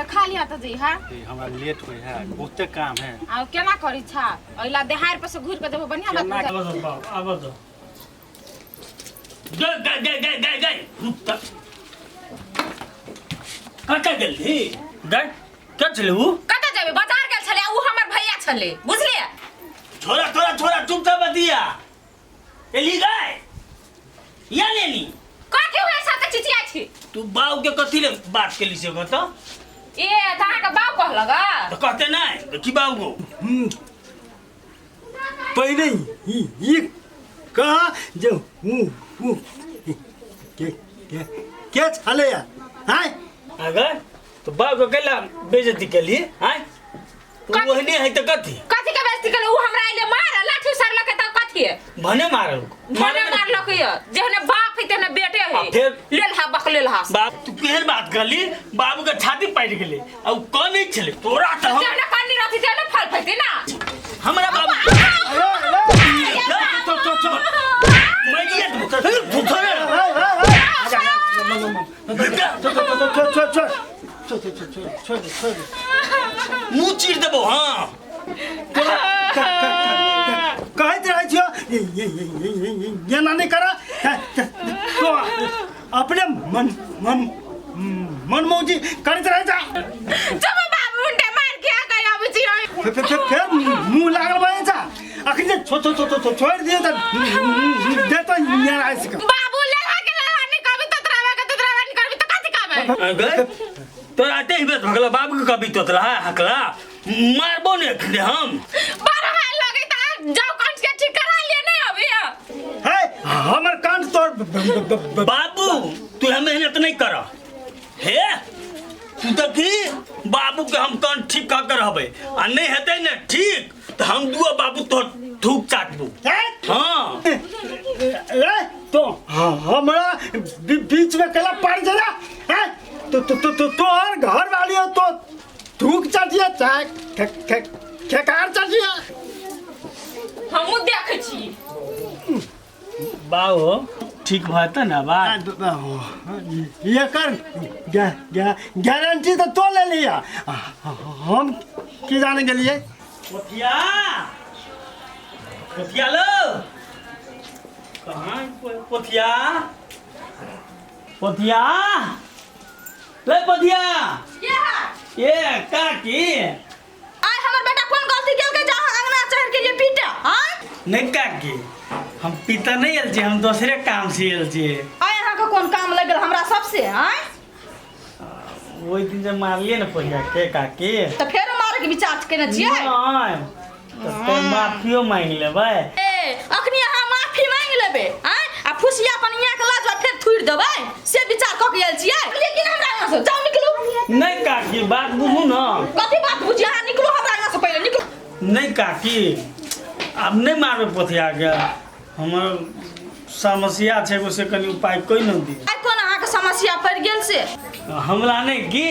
खा लिहा त जइहा। ए, हमरा लेट होय है, बहुते काम है। आ केना करी छा, अइला देहार पर से घुर के देबो, बढ़िया बात केना बुझा। आबऽ दो बाबू, आबऽ दो। गए गए गए गए गए गए, रुक त। कतऽ गेलही गए? के छलै उ? कतऽ जेबै, बाजार गेल छलै, उ हमर भैया छलै, बुझलियै? छोरा तोरा छोरा, चुपचाप बतिया। एली गए या लेली? कथी होइ साथे चिचिया छी? तू बाऊ के कथी ले बात केली से बता। ए त अहाँके बाउ कहलक? तो कहते नहीं देखी बाऊ गो। पहिने ई कहा जे ऊ ऊ के के के छले हैं? अगर तो बाऊ के कैला बेइज्जती केली हैं? तो ओहने है त कथी? कथी के बेइज्जती केली? उ हमरा अइले मार लाठी उसारलक त कथी है? भने मारल। भने मारलक य, जेहने बाप है तेहने बेटे है। आ फेर? लेल हा बकलेल हा। बाप तू केहन बात करली, बाबू के छाती पाटि गेलै आ उ कनै छलै तोरा त हम। जेहने कन्नी रहती तेहने फल फैती ना। हमरा बाबू मुँह चीर देबो। हाँ, कहैत रहै छियो एना नहि कर, तो अपने मन मन मनमौजी करैत रहै छ। जब बाबू उनटे मार के आ गए अबै छी। फेर मुँह लागल बजै छ। अखन जे छो छो छो छोड़ि दियौ तऽ दे तो यहाँ आइस कऽ। बाबू लेला के लेला नहीं कभी, तोतरावा के तोतरावा नहीं करबी त कथी कहबै? गए तोरा आते ही बेस भगला बाबू के कभी तोतला हकला मारबो ने अखने हम। बड़ हाल लगे त जाओ कंठ के ठीक करा लिए नहीं अभी। हे, हमर कान तोर। बाबू तू हम मेहनत नहीं कर हे, तू देखी बाबू के हम कान ठीक कर के रहबै आ नहीं हेतै ने ठीक तऽ हम दुओ बाबू तोर थूक चाटबू। हाँ। ए तो हमरा बीच में कला पड़ जला हैं? तो तो तो तो तोहर घर वाली हो तो थूक चाटिया चाहे खेकार चाटिया। हमहूँ देखै छी। बाबू ठीक भऽ ने बात? एकर गारंटी तो तो ले लिया, हम की जाने गेलिए। पोथिया, पोथिया लो, कहाँ पोथिया? पोथिया ले पोथिया। के है? ए काकी। आइ हमर बेटा कोन गलती केलकै जे अहाँ अंगना चढ़ि के लिए पीटे आँय? नहीं काकी, हम पिता नहीं आयल छी, हम दोसरे काम से आयल छी। आइ अहाँके कोन काम लागि गेल हमरा सबसे आँय? ओहि दिन जे मारलियै ने पोथिया के काकी। तऽ फेरो मारैके विचार केने छियै? नहि, तऽ फेर माफियो मांगि लेबै। ए अखनी अहाँ माफी मांगि लेबै आँय आ फुसिया पनिया के लाज फेर थुरि देबै से विचार कऽ के आयल छियै? लेकिन हमरा अंगना से जाउ, निकलू। नहीं काकी, बात बुझू ना। कथी बात बुझी? अहाँ निकलू हमरा अंगना से, पहिले निकलू। नहीं काकी, आब नहीं मारबै पोथिया के, हमर समस्या छै एगो, से कनि उपाय कोई न दी। आइ कोन अहाँके समस्या पड़ि गेल से? हमरा नहीं की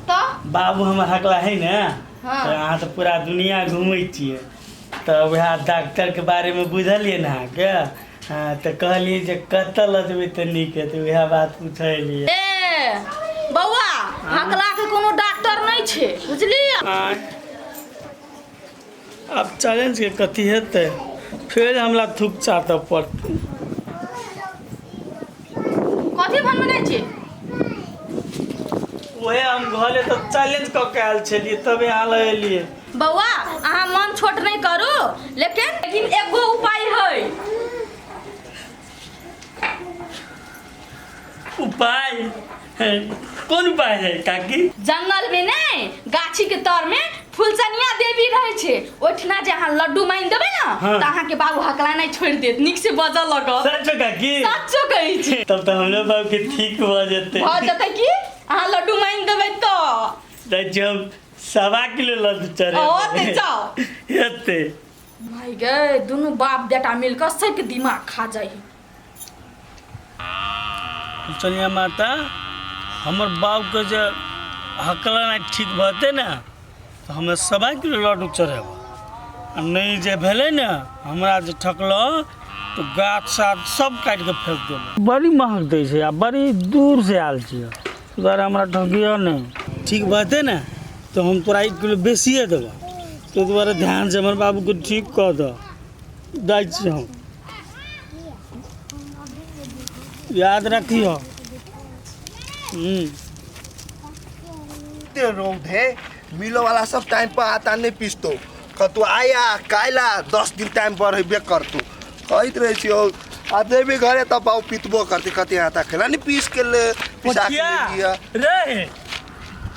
तऽ बाबू हमर हकला है ने। हाँ। तऽ अहाँ तऽ पूरा दुनिया घूमै छियै तऽ वएह डॉक्टरके बारेमे बुझलियै ने अहाँके। हाँ, तऽ कहलियै जे कतऽ लऽ जेबै तऽ नीक हेतै, वएह बात पूछलियै। ए बौआ, हकला के कोनो डॉक्टर नहि छै, बुझलियै? आँय, आब चैलेंज के कथी हेतै? फेर हमरा थूक चाटऽ पड़तै। कथी भनभनै छी? उहे हम घरे तऽ चैलेंज कऽ के आयल छलियै, तब यहाँ लऽ एलियै। बौआ, अहाँ मन छोट नहि करू, लेकिन लेकिन एगो उपाय है। उपाय है? कोन उपाय है काकी? जंगल में ने गाछी के तर में फुलचनिया देवी रहे छै, ओहिठिना जे अहाँ लड्डू मांगि देबै ने। हाँ। तऽ अहाँके बाबू हकला नहि छोड़ि देत, नीक से बजऽ लगत। सच काकी? सचो कहै छी। तब तऽ हमरो बाबू के ठीक भऽ जेतै। भऽ जेतै की अहाँ लड्डू मांगि देबै तऽ? जाइ छी हम 1.25 किलो लड्डू चढ़ेबै। ओ तऽ जाउ। हेतै। माय गे, दुनू बाप बेटा मिलकऽ सबके दिमाग खा जाइ। चलिया माता, हमर बाबूके जे हकला नहि ठीक भते ने तऽ हमे 1.25 किलो लड्डू चढ़ेबै आ नहि जे भेलै ने हमरा जे ठकलो तऽ गाछ साछ सब काटिके फेंक देबै। बड़ी महग दै छै आ बड़ी दूरसँ आयल छियै, दुआरे हमरा ठकियो नहि। ठीक बहते ने तऽ हम तोरा एक किलो बेसिए देबऽ। ताहि दुआरे ध्यानसँ हमर बाबूके ठीक कऽ दऽ। जाइ छी हम, याद रखिह। हूँ। ते रौद है, मिलो वाला सब टाइम पर आता नहीं पिसतो। कतु आया काइला 10 दिन टाइम पर हेबे करतू कहैत रहै छी। आ जेबी घरे तब बाबू पितबो करती। कति आता खेला नहीं पीस के ले पिसा के ले लिया। रे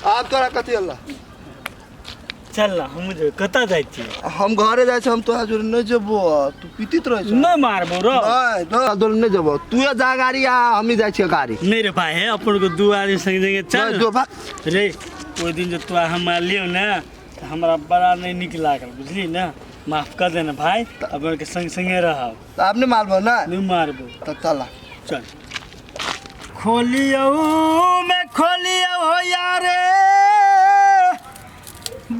आब तोरा कथी अल्लाह? चल ना, हम जेबै। कतऽ जाइ छी? हम घरे जाइ छी, हम तोरा जोरे नहीं जेबो। तू पीतित रहै छ। नहि मारबो रो। नहीं, तोरा जोरे नहीं जेबो। तू जा गाड़ी आ हमी जाइ छियै गाड़ी। नहीं रे भाई, है अपन को दू आदमी संग संगे चल। नहीं, जो भाग। रे ओहि दिन जे तोरा हम मारलियौ ने तऽ हमरा बड़ा नहि नीक लागल, बुझली ने? माफ कर देना भाई, अपन के संग संगे रहब। तऽ आब नहि मारबो ने? नहि मारबो। तऽ चल। चल। खोलियौ में खोलियौ हो यारे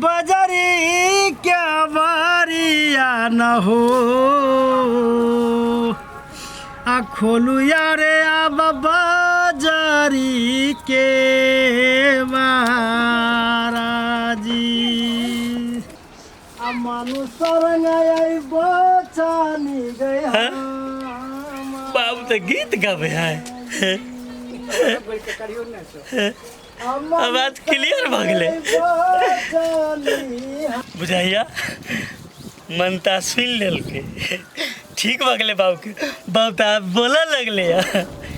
बजरी के बारिया न हो, आ खोलू यारे आब बजरी के महाराजी। आ मानु सरंग आई बचानी गए। बाबू तऽ गीत गाबै है, आवाज क्लियर भऽ गेलै बुझाइया। मनता सुनि लेलकै, ठीक भऽ गेलै बाबूके। बाबू तऽ आब बोलऽ लगलै।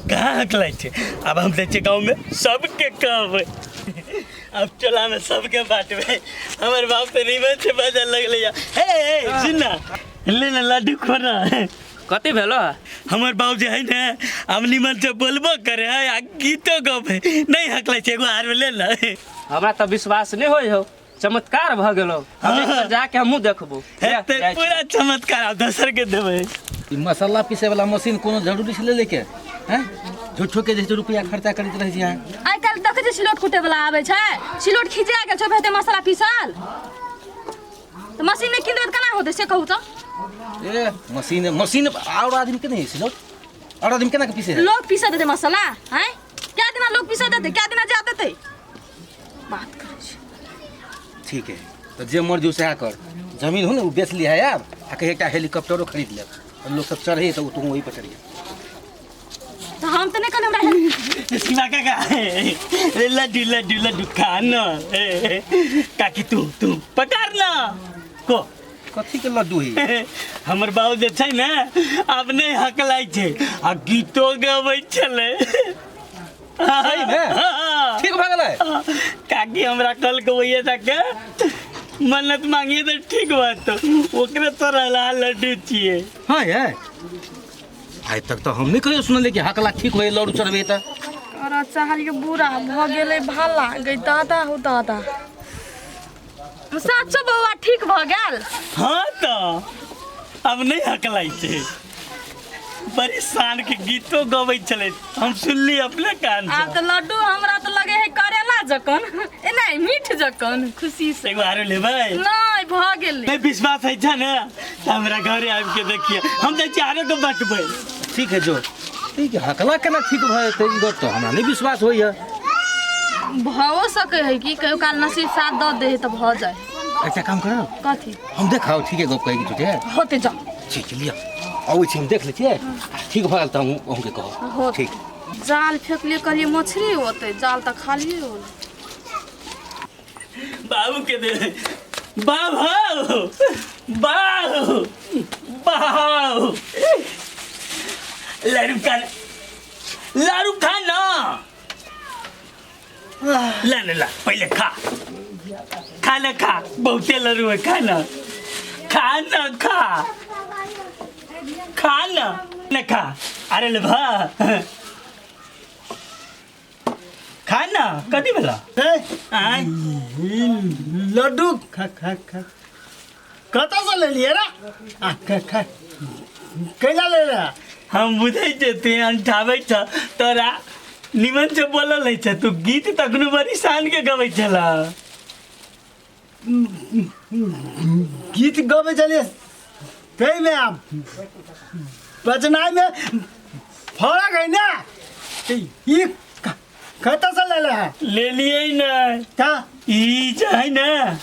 कहाँ हकलाइ छै? आब हम जाइ छियै गाँवमे, सबके कहबै। आब टोलामे सबके बाँटबै। हमर बाप तऽ नीमन से बाजऽ लगलै। हे हे, सुन ना, ले ना लड्डू खो ना। कथी भेलो? हमर बाबू जे है ने आब नीमन से बोलबो करे है आ गीतो गबै, नहि हकलै छै। एगो आर ले ना। हमरा तऽ विश्वास नहि होइ हौ, चमत्कार भऽ गेलो। हम एक बेर जाके हमहूँ देखबो। हेतै जाइ छी। पूरा चमत्कार, आब दोसर के देबै। ई मसाला पीसे वाला मशीन कोनो जरूरी छलै लेके? हैं, झूठो के जे छै रुपया खर्चा करैत रहै छी अहाँ। आइ काल्हि देखै छियै सिलौट कुटै वाला आबै छै, सिलौट खिचा गेल छै, हेतै मसाला पीसल तऽ मशीन नहि कीन देबै तऽ केना होतै से कहू तऽ? ए मशीन मशीन और आदमी के नहीं सिलौट और आदमी केना के पीसे है? लोग पीसऽ देतै मसाला? हैं, क्या दिना लोग पीसऽ देतै, क्या दिना जा देतै? बात करै छै। ठीक है, तो जे मर्जी हो सएह कर। जमीन हो ने ओ बेच लिहा यार, आ कहीं एकटा हेलीकॉप्टरो खरीद लेब, लोग सब चढ़े तऽ तू वही पर चढ़िए। तऽ हम तऽ नहि कहलियै हमरा। सीमा काका, रे लड्डू लड्डू लड्डू खा न। ए, काकी तू तू पकड़ न को। कथी के लड्डू है? हमर बाबू जे छै ने आब नहि हकलाइ छै आ गीतो गबै छलै। सही मे? हाँ। ठीक भऽ गेलै? काकी हमरा कहलकै ओहिए जाके मन्नत मांगिए तऽ ठीक बात, ओकरे तोरा लड्डू छियै। हाँ ये आइ तक तऽ हम नहि कहियो सुनलियै कि हकला ठीक होय लड्डू चढ़बै तऽ। करऽ चाहलियै बुरा भऽ गेलै भला गई दादा हो दादा। साचो बौआ ठीक भऽ गेल? हाँ तऽ आब नहि हकलाइ छै, बड़ी शान के गीतो गबै छलै, हम सुनली अपने कान आब से। तऽ लड्डू हमरा तऽ लगे है करेला जकन, ए नहि मीठ जकन खुशी से। एगो आरो लेबै? नहि, भऽ गेलै। नहि विश्वास है छै ने तऽ हमरा घरे आबि के देखिए, हम जाइ छियै आरो के बाँटबै। ठीक है जो। ठीक है, हकला केना ठीक भऽ जेतै ई गप तऽ हमरा नहि विश्वास होइए। भओ सकै है कि कहियो काल नसीब साथ दऽ दे है तऽ भऽ जाए। एकटा काम करब। कथी? हम देखाउ ठीक है गप कहै कि झूठे? होते जाओ। ठीक है, लिअ अबै छी, हम देख लै छियै, ठीक भऽ गेल तऽ हम अहूँके कहब। हो। ठीक। जाल फेकलियै, कहलियै मछली होतै, जाल तऽ खालिए होलै। बाबू के दे। बाबू बाबू बाबू, लाडू खा, लाडू खा ना। ला ना ला, पहिले खा, खा ना खा, बहुते लड्डू है, खा ना खा ना खा खा ना ना खा। अरे ले भा खा ना। कथी भेला? ए, आँय? ई लड्डू खा खा खा कतऽसँ लेलियै रे? आ खा खा कैला ले रे? हम बुझै छियै तू अंठाबै छ, तोरा निमन से बोलल है छ। तू गीत तखनो बड़ी शान के गबै छला। गीत गबै छलियै ताहिमे आ बजनाइमे फरक है ने। ई कतऽ से लेले है? ले लिए ने। का? ई जे है ने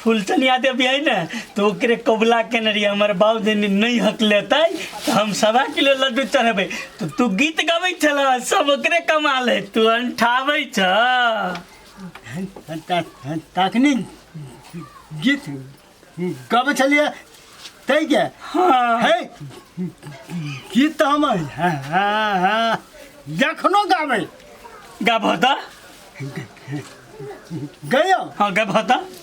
फुलचनिया देवी है ने, तो ओकरे कबुला केने रहियै, हमर बाबूजी नहीं हक लेतै तऽ हम 1.25 किलो लड्डू चढ़ेबै। तऽ तू गीत गबै छलह, सब ओकरे कमाल है, तू अंठाबै छ। तखनी गीत गबै छलियै तै के? हाँ। हे, गीत तऽ हम हाँ हाँ हाँ जखनो गाबै। गाबह तऽ। गयो। हाँ, गाबह तऽ।